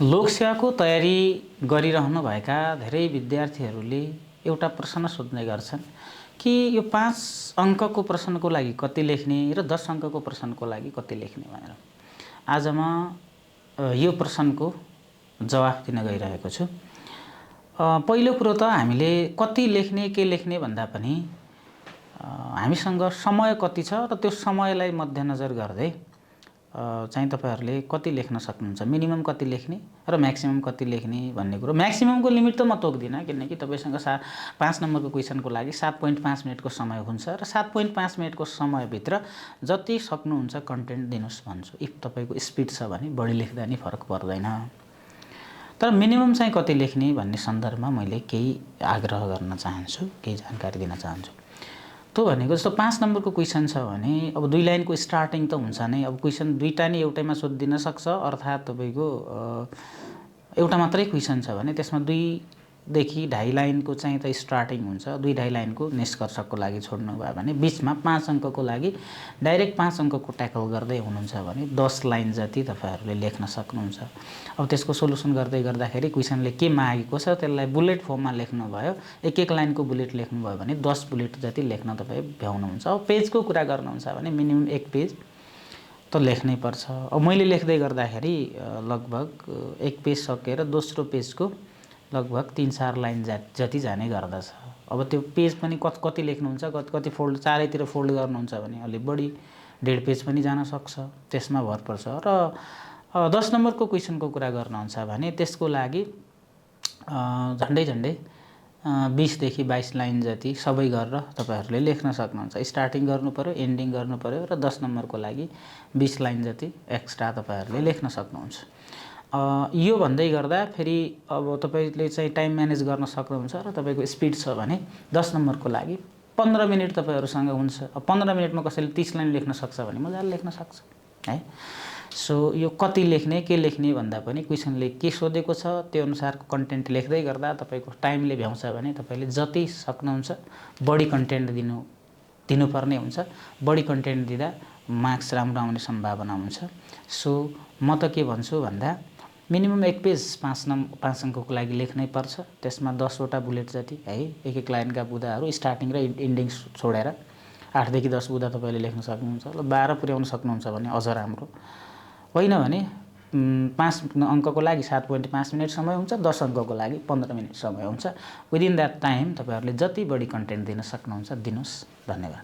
लोकसेवाको तयारी गरिरहनुभएका धेरै विद्यार्थीहरूले एउटा प्रश्न सोध्ने गर्छन् कि यो 5 अङ्कको प्रश्नको लागि कति लेख्ने र 10 अङ्कको प्रश्नको लागि कति लेख्ने भनेर। आज म यो प्रश्नको जवाफ दिन गइरहेको छु। पहिलो कुरो त हामीले कति लेख्ने के लेख्ने भन्दा पनि हामीसँग समय कति छ र त्यो समयलाई मध्यनजर गर्दै चाहिँ तपाईहरुले कति लेख्न सक्नुहुन्छ, मिनिमम कति लेख्ने र म्याक्सिमम कति लेख्ने भन्ने कुरो। म्याक्सिममको लिमिट त म तोक्दिनँ किनकि तपाईसँग 5 नम्बरको क्वेशनको लागि 7.5 मिनेटको समय हुन्छ र 7.5 मिनेटको समयभित्र जति सक्नुहुन्छ कन्टेन्ट दिनुस् भन्छु। इफ तपाईको स्पिड छ भने बढी लेख्दा नि फरक पर्दैन। तर मिनिमम चाहिँ कति लेख्ने भन्ने सन्दर्भमा मैले केही आग्रह गर्न चाहन्छु, केही जानकारी दिन चाहन्छु। त्यो भनेको जस्तो 5 नम्बरको क्वेशन छ भने अब 2 लाइनको स्टार्टिङ त हुन्छ नै। अब क्वेशन दुईटा नि एउटैमा सोधिदिन सक्छ, अर्थात् तपाईको एउटा मात्रै क्वेशन छ भने त्यसमा 2 देखि 2.5 लाइनको चाहिँ त स्टार्टिङ हुन्छ। 2.5 लाइनको निष्कर्षको लागि छोड्नु भयो भने बीचमा 5 अङ्कको लागि डाइरेक्ट 5 अङ्कको ट्याकल गर्दै हुनुहुन्छ भने 10 लाइन जति तपाईहरुले लेख्न सक्नुहुन्छ। अब त्यसको सोलुसन गर्दै गर्दाखेरि क्वेशनले के मागेको छ त्यसलाई बुलेट फर्ममा लेख्नु भयो, एक लाइनको बुलेट लेख्नु भयो भने 10 बुलेट जति लेख्न तपाई भ्याउनुहुन्छ। अब पेजको कुरा गर्नुहुन्छ भने मिनिमम 1 पेज त लेख्नै पर्छ। अब मैले लेख्दै गर्दाखेरि लगभग 1 पेज सकेर दोस्रो पेजको लगभग 3-4 लाइन जति जाने गर्दछ। अब त्यो पेज पनि कति लेख्नुहुन्छ, कति फोल्ड चारैतिर फोल्ड गर्नुहुन्छ भने अलि बढी 1.5 पेज पनि जान सक्छ, त्यसमा भर पर्छ। र 10 नम्बरको क्वेशनको कुरा गर्नुहुन्छ भने त्यसको लागि झन्डै 20 देखि 22 लाइन जति सबै गरेर तपाईहरुले लेख्न सक्नुहुन्छ। स्टार्टिङ गर्नु पर्यो, एन्डिङ गर्नु पर्यो र 10 नम्बरको लागि 20 लाइन जति एक्स्ट्रा तपाईहरुले लेख्न सक्नुहुन्छ। यो भन्दै गर्दा फेरि अब तपाईले चाहिँ टाइम म्यानेज गर्न सक्नुहुन्छ र तपाईको स्पिड छ भने 10 नम्बरको लागि 15 मिनेट तपाईहरुसँग हुन्छ। अब 15 मिनेटमा कसैले 30 लाइन लेख्न सक्छ भने मजाले लेख्न सक्छ है। सो यो कति लेख्ने के लेख्ने भन्दा पनि क्वेशनले के सोधेको छ त्यो अनुसारको कन्टेन्ट लेख्दै गर्दा तपाईको टाइमले भ्याउँछ भने तपाईले जति सक्नुहुन्छ बढी कन्टेन्ट दिनुपर्ने हुन्छ। बढी कन्टेन्ट दिँदा मार्क्स राम्रो आउने सम्भावना हुन्छ। सो म त के भन्छु भन्दा मिनिमम 1 पेज 5 अङ्कको लागि लेख्नै पर्छ। त्यसमा 10 वटा बुलेट जति है, एक लाइनका बुदाहरू स्टार्टिङ र एन्डिङ छोडेर 8 देखि 10 बुदा तपाईले लेख्न सक्नुहुन्छ। ल 12 पुर्याउन सक्नुहुन्छ भने अझ राम्रो। होइन भने 5 अङ्कको लागि 7.5 मिनेट समय हुन्छ, 10 अङ्कको लागि 15 मिनेट समय हुन्छ। विदिन दैट टाइम तपाईहरुले जति बढी कन्टेन्ट दिन सक्नुहुन्छ दिनुस्। धन्यवाद।